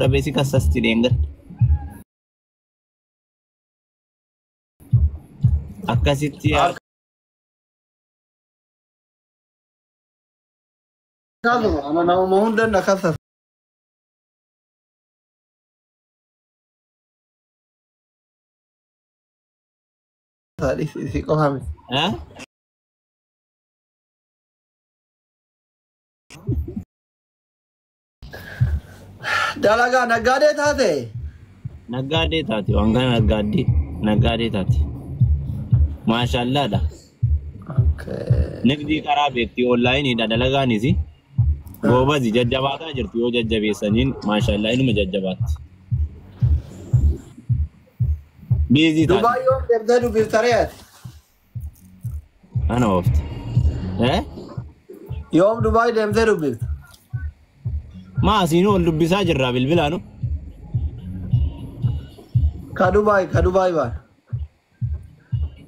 dhabee si kassasti deengadda. Akkasitti Akkasuma ana namuma hunda na kassasa. Si qofa miti. Eh? Dalagaa naggaadee taate. Naggaadee taate waan kana naggaadee naggaadee taate. Maashaallaadha. Okay. Nigdii karaa beektii onlaayiniidha dalagaanis. Goobazi jajjabaataa jirti yoo jajjabeessaniin maashaallaa inuma jajjabaatti. Biizii taate. Dubaay yoom deemtee dubbiftaree ati? Ana oofti. Eh? Yoom Dubaay deemtee dubbifta? Maa asiinuu ol dubbisaa jirraa bilbilaanu. Ka Dubaay ka Dubaay baan.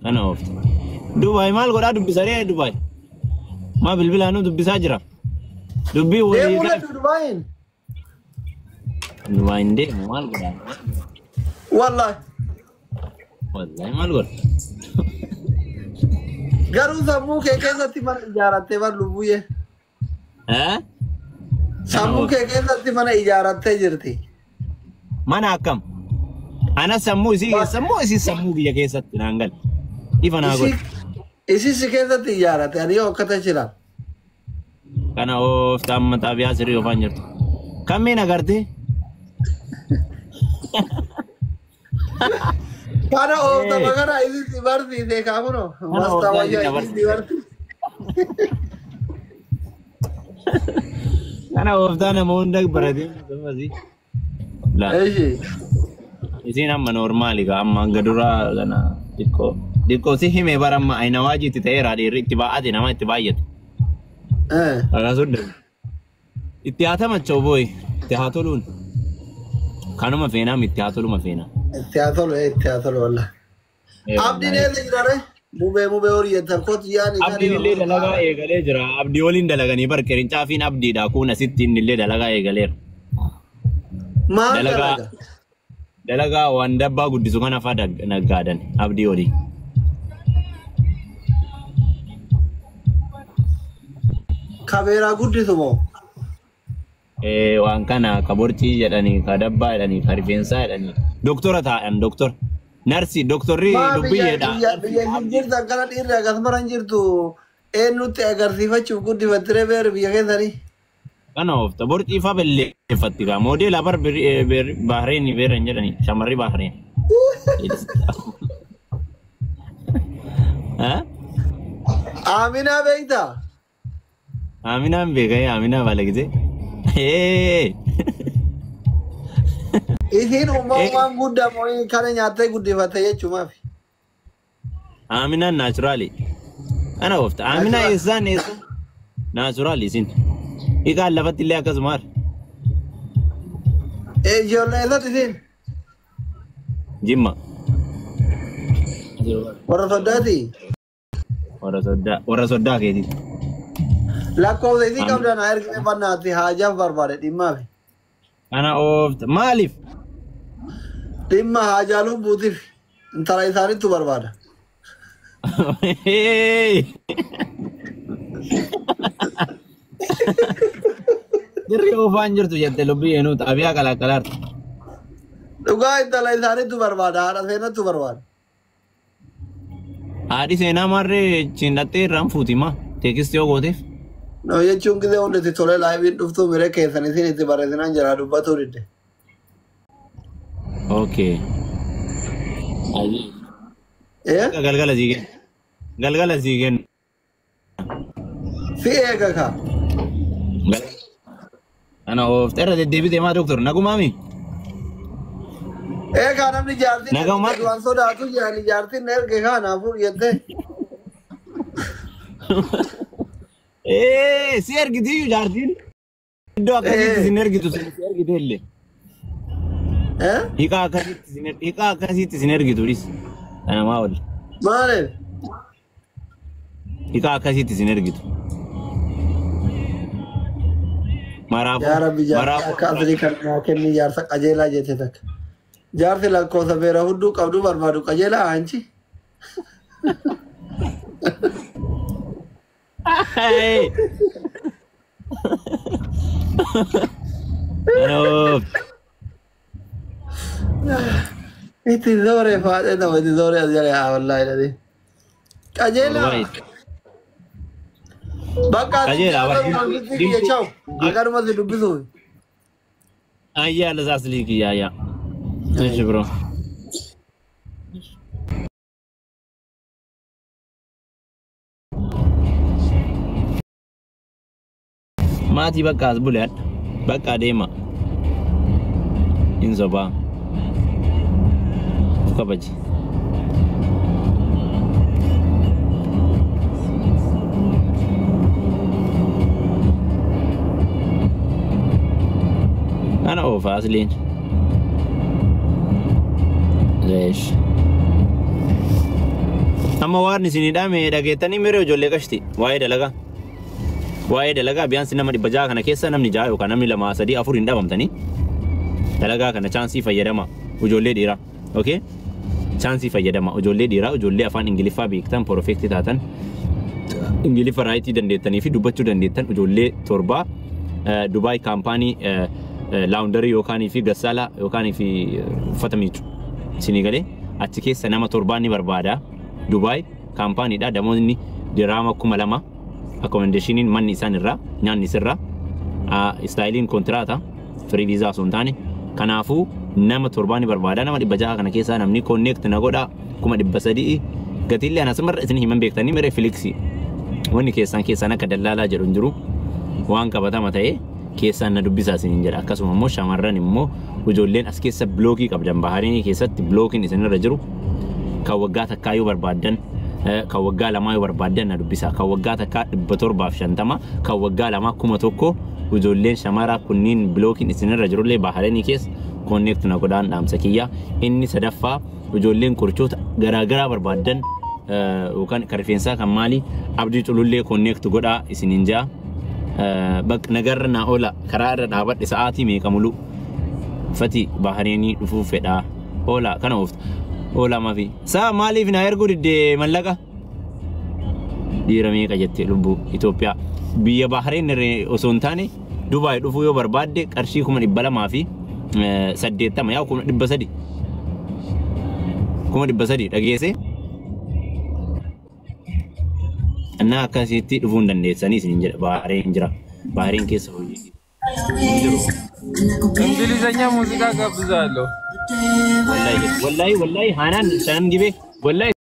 Ana oofti. Dubaay maal godhaa dubbisaree Dubaay? Maa bilbilaanuu dubbisaa jira. Dubbii walii Deemuu laddu Dubaayin. Dubaay hin deemu maal godhaa? Wallahi. Wallahi maal godha? Garuu sammuu kee keessatti mana ijaarrattee bar lubbuyyee. Eh? Sammuu kee keessatti mana ijaarrattee jirti. Mana akkam? Ana sammuu isii sammuu isii sammuu biyya keessatti naan gala. Ifa naa godha. Isii si keessatti ijaarratte ani yoo akkata jira. Kana oofta amma xaabiyaa sirrii oofaan jirtu. Kamiin agartee? Kana oofta kana isii si barsiise kaamuno. Kana ooftaa Mastaawayyaa isii na isii si barsiise. Kana ooftaa nama hunda baratee akkasii. Laa Eeshi. isiin amma noormaali gaa amma hanga duraa kana xiqqoo xiqqoo si hime bara amma ayina waajiitti ta'eera dhiirri itti baa'ate nama itti baay'ate. Eh. Akkasuma itti haa tamacha'u booyi itti haa toluun kanuma feenaam itti haa toluma feenaa. Itti haa tolu itti haa tolu wallahi. Abdiin eessa jira ree? Mubee mubee horii jettan kootu yaani Abdiin illee dalagaa eegalee jira. Abdii waliin dalaganii bar qirincaafiin abdiidha. Kun asitti inni illee dalagaa eegaleera. Maal Dalagaa dalaga? dalagaa waan dabbaa guddisu kana fa'aa naggaadan abdii waliin. Kabeeraa guddisu moo? Waan kana ka borcii jedhanii, ka dabbaa jedhanii, ka rifeensaa jedhanii. Doktora taa'an doktora. Narsi doktorri Maa biyya dubbiyyeedha. biyya biyya isin jirtan kana dhiirri akkasuma hin jirtu eenyutti agarsiifachuuf guddifattire beer biyya keessanii. Kana oofta borcii fa'aa balleeffatti gaa. Moodeela bar Bahreen beeran jedhanii shamarri Bahreen. Aaminaa beektaa? Aminaan beekaa Aminaa balagite. Isiin uumamumaan guddaa moo kana nyaattee guddifatte jechuumaaf. Aminaan naachuraali. Kana oofta. Aminaa eessaan eessa? Naachuraali isin. Hiikaan lafatti illee akkasuma haadha. Ijoollee eessatti isiin? Jimma. Warra soddaati? Warra soddaa warra soddaa keeti. Lakkoofsa isii qabdan haa ergine bannaatti haajaaf barbaade dhimmaaf. Kana oofta maaliif? Dhimma haajaa lubbuutiif intala isaanittu barbaada. Dirri oofaan jirtu jette lubbii eenyu xaabiyaa kalaakkalaarti. Dhugaa intala isaanittu barbaada haadha seenattu barbaada. Haadhi seenaa maarree cinattee irraan fuuti maa teekistii yoo gooteef. No jechuun gisee hundi itti tolee laayiviin dhuftuu miree keessan isin itti barreessinaan jira dubbatuu didde. Okay. Eh? Galgala sii kenna. Galgala sii kenna. Si eega ka. Ana oofte irra deddeebitee maa doktor nagumaami? Eegaa namni jaartiin Naguma- ergite waan sodaatu jirani jaartiin na erge kanaafuu jettee. Ee si ergitiyyuu jaartiin. Iddoo akkasitti sin ergitu si ergite illee. Eh? Hiikaa akkasitti sin hiikaa akkasitti sin ergitu dhis. Kana maa oli. Maaliif? Hiikaa akkasitti sin ergitu. Maraafuu. Yaa Rabbi jaarsi Maraafuu. akka asirrii kan naa kenni jaarsa qajeelaa jette takka. Jaarsi lakkoofsa beera hudduu qabdu barbaadu qajeelaa anchi. Hey. Ana oofte. Itti zooree faadhee nama itti zooree as jala yaa wallaahi dhadhi. Qajeelaa. Wallahi. Bakka ati Qajeelaa bara. jaarsa kiyya chaw. Akkanuma si dubbisuuf. Ayyaa lasaa aslii kiyya ayyaa. Ishi bro. Maatii bakka as bule hadha. Bakka adeema. Hin sobaa. Of kabaji. Ana oofa asliin. Leesh. Amma waan isin hidhame dhageettanii miree ijoollee qashti. Waa'ee dalagaa. Waa'ee dalagaa biyaansi nama 600 kana keessa namni 6 yookaan namni 2 3 4 hin dhabamtanii. Dalagaa kana chaansii fayyadama ijoollee dhiiraa. Okay? Chaansii fayyadama ijoollee dhiiraa ijoollee afaan Ingiliffaa beektan perfect taatan Ingiliffa raayitii dandeettanii fi dubbachuu dandeettan ijoollee 7 Dubaay kaampaanii laawundarii yookaan fi gassaalaa yookaan fi uffata miicu. Isinii galee achi keessa nama 7 ni barbaada. Dubaay kaampaaniidha. Damoonni diraama 2000 akkomendeeshiniin manni isaan irraa nyaanni isirraa istaayiliin kontiraata firii viizaa osoo hin taane kanaafuu nama 7 ni barbaada. Nama 600 kana keessaa namni konneekt na godhaa 300,000 gatiillee ana asumarra isin himan beektanii miree Filiksi wanni keessaan keessaan akka dallaalaa jedhu hin jiru waan qabatama ta'e keessaan na dubbisaa isiniin jedha. Akkasuma immoo shamarran immoo ijoolleen as keessa bilookii qabdan Bahariinii keessatti bilookiin isinirra jiru kan waggaa takkaa yoo barbaaddan kan waggaa 2 yoo barbaaddan na dubbisaa. Kan waggaa takkaa 750 kan waggaa 2 1000 ijoolleen shamaraa kunniin bilookiin isinirra jirullee Bahariinii keessa konneektu na godhaan dhaamsa kiyya. Inni sadaffaa ijoolleen qorichoota garaagaraa barbaaddan yookaan kan rifeensaa kan maali abdii culullee konneektu godhaa isiniin ja'a. Bakka nagarra naa oola karaa irra dhaabadhe sa'aatii meeqa mulu fati Bahariinii dhufuu fedhaa oola kana oofta oola maafi saa maaliif naa erguu diddee mallaqa dhiira meeqa jette lubbuu Itoophiyaa biyya Bahariin osoo hin taane Dubaay dhufuu yoo barbaadde qarshii 280,000 yaa 300,000 300,000 dhageesse Annaa akkasitti dhufuu hin dandeessanii isiniin jedha Bahariin jira Bahariin keessa hojii jiru. እንግሊዘኛ ሙዚቃ ጋብዛለሁ። Wallahi wallahi wallahi haanaan shanan gibee wallahi.